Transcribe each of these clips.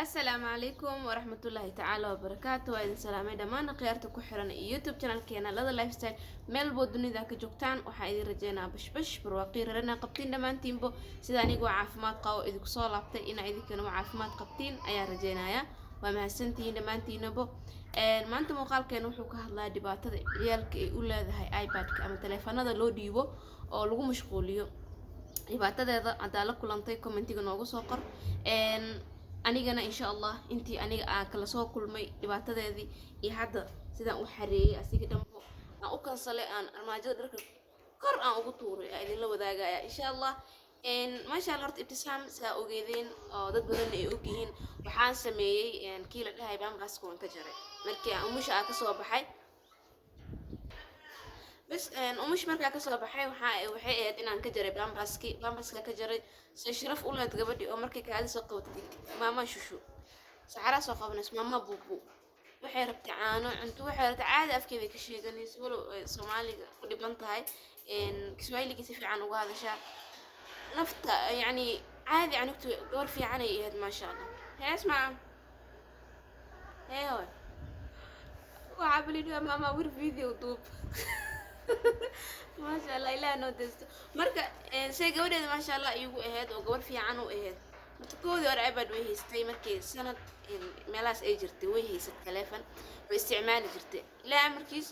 Asalaamu calaykum waraxmatullaahi tacaala wabarakaatu. Waa idin salaamay dhammaan khiyaarta ku xiran YouTube channelkeena Lada Lifestyle. Meel boo dunida ka joogtaan, waxaa idin rajeynaa bashbash, barwaaqii, rarana qabtiin dhammaantiinbo. Sida anigoo caafimaad qabo idinku soo laabtay, inaa idinkana caafimaad qabtiin ayaa rajeynayaa. Waa mahadsantihiin dhammaantiinabo. Maanta muuqaalkeena wuxuu ka hadlaya dhibaatada ciyaalka ay u leedahay iPadka ama taleefanada loo dhiibo oo lagu mashquuliyo. Dhibaatadeeda haddaa la kulantay, commentiga noogu soo qor. Anigana insha Allah intii aniga aan kala soo kulmay dhibaatadeedii iyo hadda sidaan u xareeyay, asiga dhanbo aan u kansalay, aan armaajada dharka kor aan ugu tuuray, aa idinla wadaagaya insha Allah. Maasha Allah, horta Ibtisaam saa ogeedeen oo dad badanna ay ogyihiin, waxaan sameeyey kii la dhahay bambaska, waan ka jaray markii aan umusha aa kasoo baxay. Bas, umush markaa kasoo baxay, waxay ahayd inaan ka jaray bambaski. Bambaska ka jaray say sharaf u lahayd gabadhii, oo markay kaadi soo qabatay, maama shushu, saxaraa soo qabanayso, maama buubu, waxay rabtay caano, cunto waxay rabtay caadi, afkeeda ka sheeganayso. Walow Soomaaliga ku dhiban tahay, Kiswaahiligii si fiican uga hadashaa nafta, yacni caadi canugtu gabar fiican ay ahayd, maasha Allah. Hees maa hee hoy, waxaa balidhi maama wir video duub. Maasha Allah, ilaah noo deysto. Marka say gabadheeda maasha Allah iigu ahayd oo gabar fiican u ahayd. Horta koodii hore iPad way haystay markii sanad meelahaas ay jirtay, way haysat taleefon, way isticmaali jirtay. Ilaa amarkiis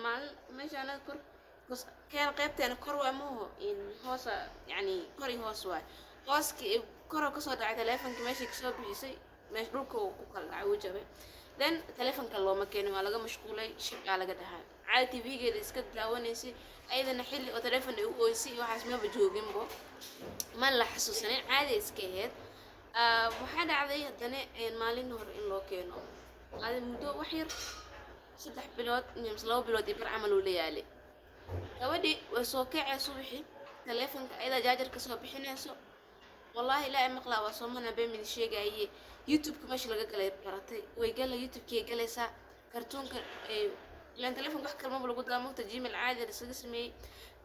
maalin meesha anaga kor keen qaybteena kor waa maho, hoosa, yacni kor iyo hoos waay. Hooskii koroo kasoo dhacay taleefonka, meeshay kasoo bixisay, meesha dhulka uu ku kala dhacay, wuu jabay. Then taleefonka looma keenin, waa laga mashquulay, shib aa laga dhahaa. Caadi TV-geeda iska daawanaysay, ayadana xilli oo taleefon ay u ooysay iyo waxaas maba jooginbo, ma la xasuusanin, caadi iska ahayd. Waxaa dhacday haddana maalin hore in loo keeno adi muddo wax yar, 3 bilood mise 2 bilood iyo bar camal uu la yaalay. Gabadhii way soo kacee subaxii, taleefonka ayadaa jaajar kasoo bixinayso. Wallaahi ilaahay maqlaa, waa soomana been mid sheegaye. YouTube-ka meesha laga galay baratay, way gala YouTube-kii galaysaa kartuunka. Ilaan taleefonka wax kalmaba lagu daa mogta, Gmail caadi la isaga sameeyey,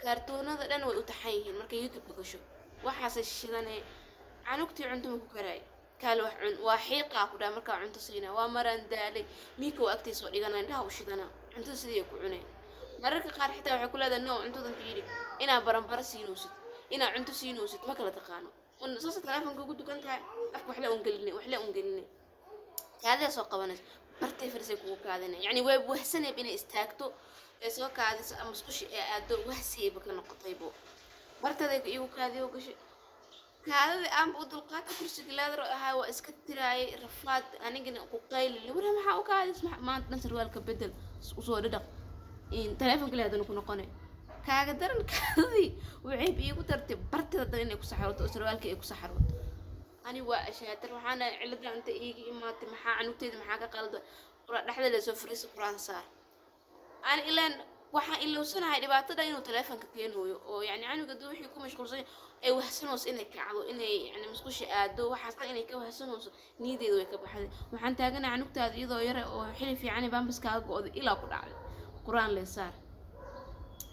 kaartoonada dhan way u taxan yihiin. Markay YouTube-ka gasho, waxaasay shidanee. Canugtii cunto ma ku karaay, kaale wax cun, waa xiiqaa ku dhaha. Markaa cunto siinaa, waa maraan daalay, miika waa agtiisa oo dhigana, indhaha u shidana, cuntada sidii ku cuneen. Mararka qaar xitaa waxay ku leedahay no, cuntadan fiiri, inaa baranbaro siinaysid, inaa cunto siinaysid, ma kala taqaano. Saasa taleefonka ugu dukan tahay, afka waxle un geline, waxle un geline, kaadida soo qabanayso, bartay farisay kugu kaadina. Yacni way wahsanayb inay istaagto ee soo kaadiso ama musqushi ee aado, wahsiyayba ka noqotaybo. Bartaday igu kaadiyo gashay kaadada, aanba u dulqaata. Kursiga leather ahaa waa iska tiraayay, rafaad. Anigana ku qayli, wara maxaa u kaadis maanta dhan, sarwaalka bedel, usoo dhadhaq, taleefonka le haddana ku noqonay. Kaaga daran, kaadadii waxay iigu dartay barteeda dan inay ku saxarooto oo sarwaalkii ay ku saxarooto. Ani waa ashaatar, waxaana cilada inta iiga imaatay, maxaa canugteeda maxaa ka qalda? Dhexda lasoo fariisa, Qur-aan saar. Ani ilaan waxaan ilowsanahay dhibaatada inuu taleefonka keenayo, oo yacni canuga haduu wixii ku mashquulsan ay wahsanayso inay kacdo, inay yani musqusha aado, waxaas dhan inay ka wahsanayso, niyadeeda way ka baxday. Waxaan taaganahay canugtaada iyadoo yara oo xili fiican baambaskaaga go-day ilaa ku dhacday, Qur-aan lee saar,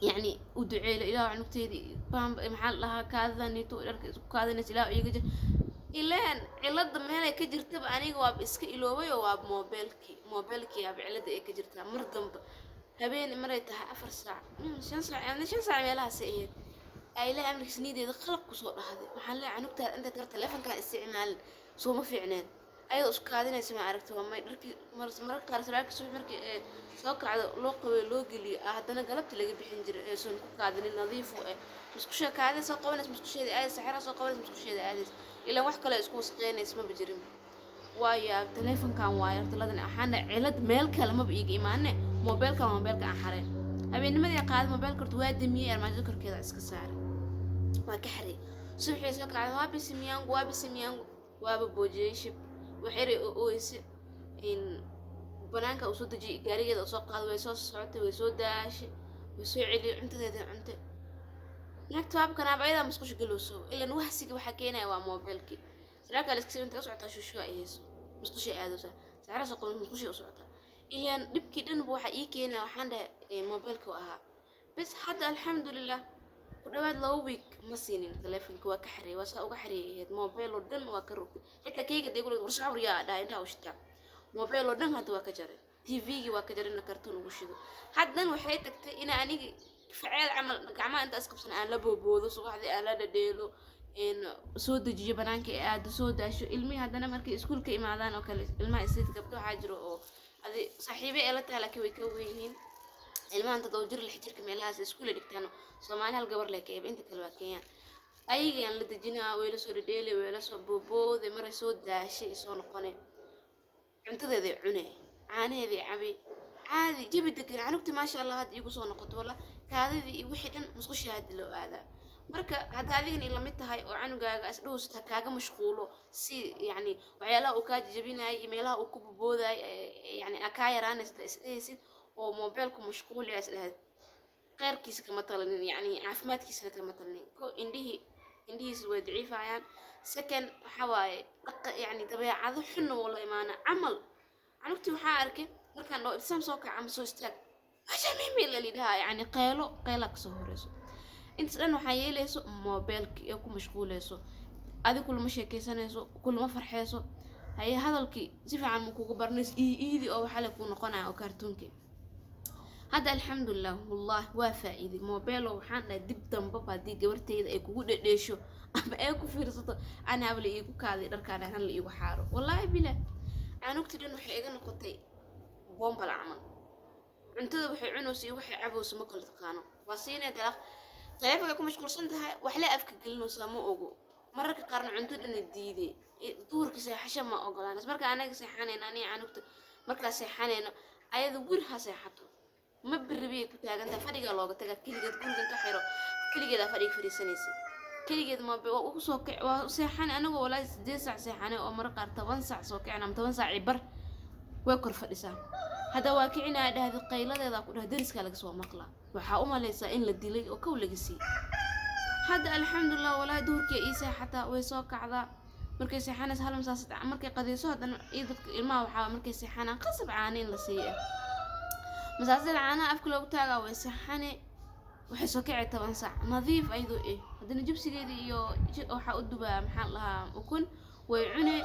yacni u duceelo, ilaah canugteedii baam maxaa la dhahaa, kaadida niito dharka isku kaadinaysa, ilaah iiga jir. Ilaan cilada meelay ka jirtaba aniga waaba iska iloobay, oo waaba moobeelkii, moobeelkii aaba cilada ay ka jirtaa. Mar dambe habeen maray tahay 4 saac, 5 saac, 5 saac meelahaasay ahayd, aa Ilaahay amarkiis niyadeeda qalab kusoo dhahday. Waxaan leeyahay canugtaada inta tar taleefonkaan isticmaalin sooma fiicneen, ayadoo isku kaadinaysa ma aragti? Waa may. Dharkii mararka qaar sarwaalka subax markii ee soo kacdo loo qabeeyo, loo geliyo, aa haddana galabta laga bixin jiray eesan ku kaadinin, nadiif u eh. Musqusha kaadida soo qabanaysa, musqusheeda aadaysa, saxaraa soo qabanaysa, musqusheeda aadaysa, ilaan wax kale isku wasaqeynaysa maba jirin. Waayo taleefonkan waayo taladan waxaana cilad meel kale maba iiga imaane, moobeelkan waa moobeelka aan xareen. Habeennimadii qaaday moobeelka, horta waa damiyey, armaajada korkeeda iska saaray, waa ka xaray. Subaxii soo kacday, waaba simiyaangu, waaba simiyaangu, waaba boojiyey, shib waxyaray oo ooyse. In banaanka uu soo dejiyey, gaarigeeda uu soo qaaday, way soo socotay, way soo daashay, way soo celiyey, cuntadeeda cuntay. Naagta waabkanaaba ayadaa musqusha galowso. Ilan wahsiga waxaa keenaya waa moobeelkii. Saraalka la iska inta ka socotaa, shushu ay hayso, musqushay aadaysaa, saxara soo qaban, musqushay u socotaa. Ilaan dhibkii dhanba waxaa ii keenaya, waxaan dhahay moobeelka ahaa. Bas hadda alxamdulilah. Ku dhawaad 2 week ma siinin taleefonka, waa ka xareeyay, waa saa uga xareeyay ahayd. Mobile oo dhan waa ka rogtay, xitaa kayga dee guriga warshaawriyaa dhahay indhaha u shitaa. Mobile oo dhan hadda waa ka jaray, TV-gii waa ka jaray in kartoon ugu shido. Haddan waxay tagtay ina aniga faceel camal gacmaha inta isqabsan aan la booboodo subaxdii, aan la dhadheelo, soo dejiyo banaanka ee aado, soo daasho ilmihii. Haddana markay iskuulka imaadaan oo kale, ilmaha isiid gabdho waxaa jiro oo adi saaxiibe ee la tahay, laakiin way ka weyn yihiin ilmahan, 7 jir, 6 jirka meelahaas iskuula dhigtaan. Soomaali hal gabar leh ka eeb, inta kale waa Kenyaan. Ayagaan la dejinaa, way la soo dhadheelay, way la soo boobooday. Maray soo daashay soo noqonay, cuntadeeday cune, caanaheeday cabay, caadi jabi degan. Canugti maasha Allah hadda iigu soo noqoto, walla kaadidii iyo wixii dhan musqusha hadda loo aadaa. Marka hadda adigana ila mid tahay oo canugaaga isdhowsata kaaga mashquulo, si yacni waxyaalaha uu kaa jajabinayay iyo meelaha uu ku boboodayay, yacni aa kaa yaraanaysa isdhehaysid oo mobeelku mashquuliya isdhahayd, kheyrkiisa kama talinin, yacni caafimaadkiisana kama talinin. Ko indhihii, indhihiisa way daciifayaan. Second, waxa waaye dhaqa, yacni dabeecado xunna wuu la imaana camal. Canugtii waxaa arkay markaan dhaho "Ibtisaam, soo kac ama soo istaag", "Masha mimi" la lidhahaa, yacni qeylo qeylaa kasoo horeyso. Intaas dhan waxaa yeelayso mobeelki ee ku mashquuleyso. Adi kulama sheekeysanayso, kulama farxeyso, haye hadalkii si fiican ma kugu baranayso, ii iidi oo waxaa le kuu noqonaya oo kaartuunkii. Hadda alxamdulilah, wallahi waa faa'iiday mobeelo. Waxaan dhahay dib dambaba haddii gabarteyda ay kugu dhedheesho ama ay ku fiirsato, anaaba la iigu kaaday dharkaan han la iigu xaaro, wallaahi bilah. Canugti dhan waxay iga noqotay boombal camal. Cuntada waxay cunayso iyo waxay cabayso ma kala taqaano. Waa siinay dalaq, taleefanka ku mashquulsan tahay, waxle afka gelinaysaa ma ogo. Mararka qaarna cunto dhana diiday. Duhurka seexasho ma ogolaanays. Marka anaga seexanayno, aniga canugta markaa seexanayno, ayada wir ha seexato ma biribiyay ku taagantahay. Fadhigaa looga tagaa keligeed, guriga inta xiro keligeedaa fadhiga fadhiisanaysa keligeed. Ma waa ugu soo kic, waa seexan anagoo walaahi 8 saac seexanay oo mararka qaar 10 saac soo kicin ama 10 saac iyo bar, way kor fadhisaa. Hadda waa kicinaya dhahda, qayladeeda ku dhah dariskaa laga soo maqlaa, waxaa u malaysaa in la dilay oo kow laga siiyey. Hadda alxamdulilah, walaahi duhurkii ii seexataa, way soo kacdaa markay seexanaysa hal masaasad markay qadiyso. Haddana iyo dadka ilmaha waxaa markay seexanaan qasab caano in la siiyo. Masaasada caanaha afka loogu taagaa, way seexane, waxay soo kici 10 saac nadiif ayadoo eh. Haddana jibsigeedii iyo waxaa u dubaa, maxaan lahaa, ukun way cune.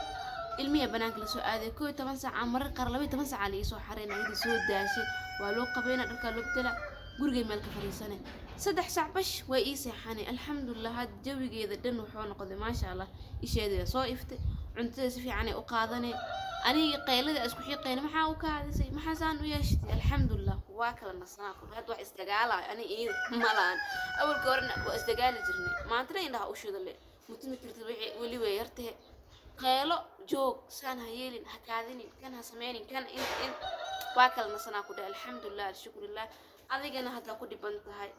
Ilmihi banaanka lasoo aaday 11 saac ama mararka qaar 12 saac la iisoo xareyna, ayadii soo daashay. Waa loo qabeyna, dharkaa loo bedela, gurigay meel ka fadhiisane 3 saac bash way ii seexanay. Alxamdulilah, had jawigeeda dhan wuxuu noqday maasha Allah. Isheeda waa soo iftay, cuntada si fiican ay u qaadanay. Anigii qaylada isku xiiqayna, maxaa u kaadisay, maxaa saan u yeeshatay? Alxamdulilah, waa kala nasanaa ku hadda. Wax isdagaalayo ani iyada ma lahan. Awalka horena waa isdagaali jirnay, maantana indhaha u shida le mutumi kartid wixii weli way yartahe. Qaylo joog, saan ha yeelin, ha kaadinin, kan ha sameynin, kan in waa kala nasanaa ku dhahay. Alxamdulilah, alshukrulilah. Adigana haddaa ku dhiban tahay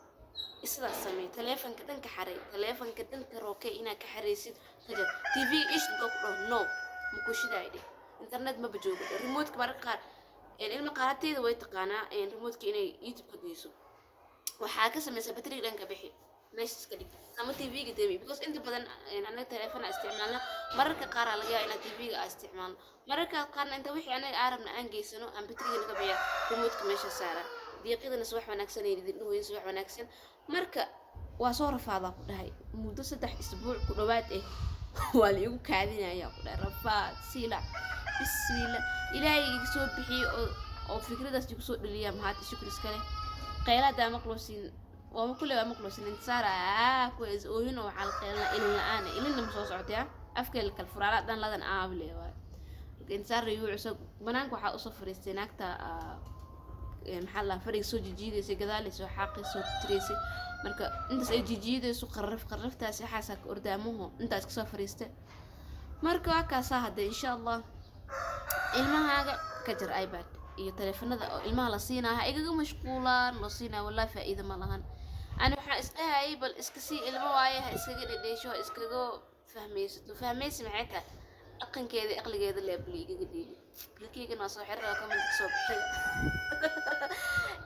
sidaas samey. Taleefanka dhan ka xaray, taleefanka dhan ka rookay inaad ka xaraysid kajar. TV ish doo ku dhaho no ma ku shidaay dheh, internet maba joogo dheh. Remote-ka mararka qaar ilma qaarateeda way taqaanaa remote-ka inay YouTube ka geyso. Waxaa ka samaysaa bateriga dhanka bixi, meesha iska dhig ama TV-ga demi, because inta badan anaga taleefon aa isticmaalna. Mararka qaar aa laga yaaba inaan TV-ga aa isticmaalno, mararka qaarna inta wixii anaga aa rabna aan geysano aan bateriga naga bixiya, remote-ka meesha saara. Diiqyadana subax wanaagsan ay idin dhahoyin, subax wanaagsan. Marka waa soo rafaadaa ku dhahay muddo 3 isbuuc ku dhawaad eh, waa la igu kaadinayaa ku dhahay rafaad silac. Bismillah, ilaahay iga soo bixiyey oo fikradaas igu soo dhaliya, mahad shukri iskale. Qayladaa maqloosin waa kulle, waa maqloosin intisaar aa ku is ooyin oo waxaa la qaylana ilin la-aan, ilinna ma soo socotaya afkeeda kala furaala dhan ladan aable waay. Marka intisaar yuu banaanka waxaa usoo fariistay naagta maxaa la fadhiga soo jijiidaysay, gadaalay soo xaaqay, soo tiraysay. Marka intaas ay jijiidayso qarraf qarraftaas waxaasaa ka ordaamuhu intaas kasoo fariistay. Marka waa kaasaa. Hadda insha Allah ilmahaaga ka jar iPad iyo taleefanada oo ilmaha la siinaya, ha igaga mashquulaan loo siinaya, wallahi faa'iido ma lahan. Ani waxaan isdhahayay bal iska sii ilmo waaye, ha iskaga dhedheesho, ha iskaga fahmaysato. Fahmaysi maxay tahay? Dhaqankeeda aqligeeda leebli igaga dheeli. Ilkeygana waa soo xiray, waa comment kasoo bixiya.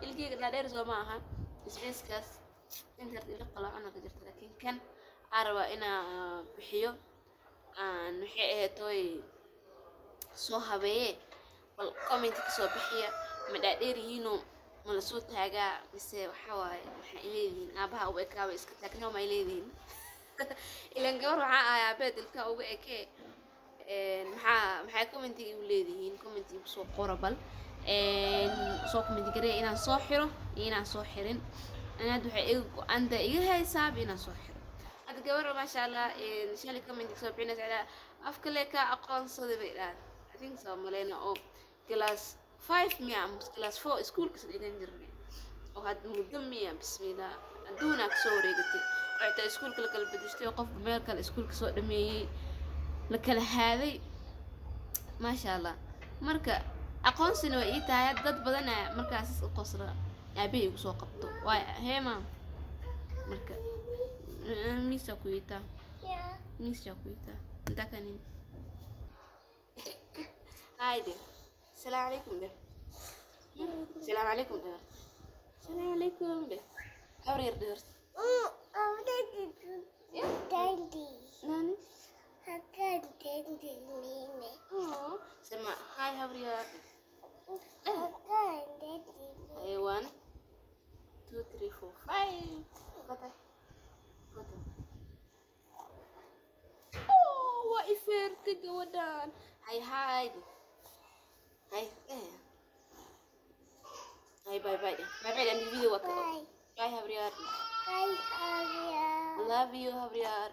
Ilkeyga dhaadheer soo ma aha, isbiiskaas inta ila qaloocan ka jirta, laakiin kan aan rabaa inaa bixiyo aan waxay ahayd toy soo habeeye. Bal comment kasoo bixiya, ma dhaadheer yihiinoo? Ma lasoo taagaa mise waxaa waaye? Maxay leedihiin? Aabaha u ekaaba, iska taagnoo may leedihiin? Ilan gabar waxaa ahay aabeed ilka uga ekee. Maxay commentiga igu leedihiin? Comment igu soo qora bal. Soo comment gareeya inaan soo xiro iyo inaan soo xirin. Ani hadda waxay iga go-anta iga haysaaba inaan soo xiro. Hadda gabar, maasha Allah, shalay comment soo bixinaysa ilaa afka lee kaa aqoonsaday bay dhahan. I think soo maleyna oo class 5 miya ama class 4 iskuulkas dhigan jirnay oo hadda muddo miya, bismillah, adduunaa kasoo wareegatay oo xitaa iskuulka la kala bedeshtay oo qofba meel kale iskuulka soo dhameeyey, la kala haaday, maasha Allah. Marka aqoonsina way ii tahay. Dad badana markaas u qosla aabahey igu soo qabto waay heema. Marka miisa kuita, miisa kuita. Nataka nini? Hi de, salaamu calaykum de, salaamu calaykum de, salaamu calaykum de, habar yar de. Nani? Oh, sema hi, habar yar. Hey, one, two, three, four, five. Bata. Bata. Oh, waa ifeertay gabadhan. Hi, hi. Hi. Eh. Hi, bye, bye. Bye, bye. Dan video waa ka. Bye, habar yar. I love you, habar yar.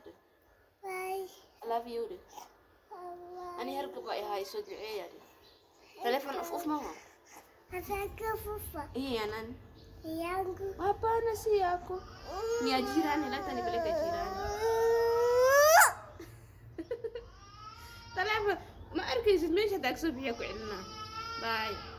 I love you. Ani hargab waa ihay, soo duceeya. Telefon uf uf mama. Hii ya nani? Yangu. Hapana, si yako. Ni ya jirani, leta nipeleke jirani. Telefon ma arkaysid meesha taag soo bixiya ku celinaa. Bye.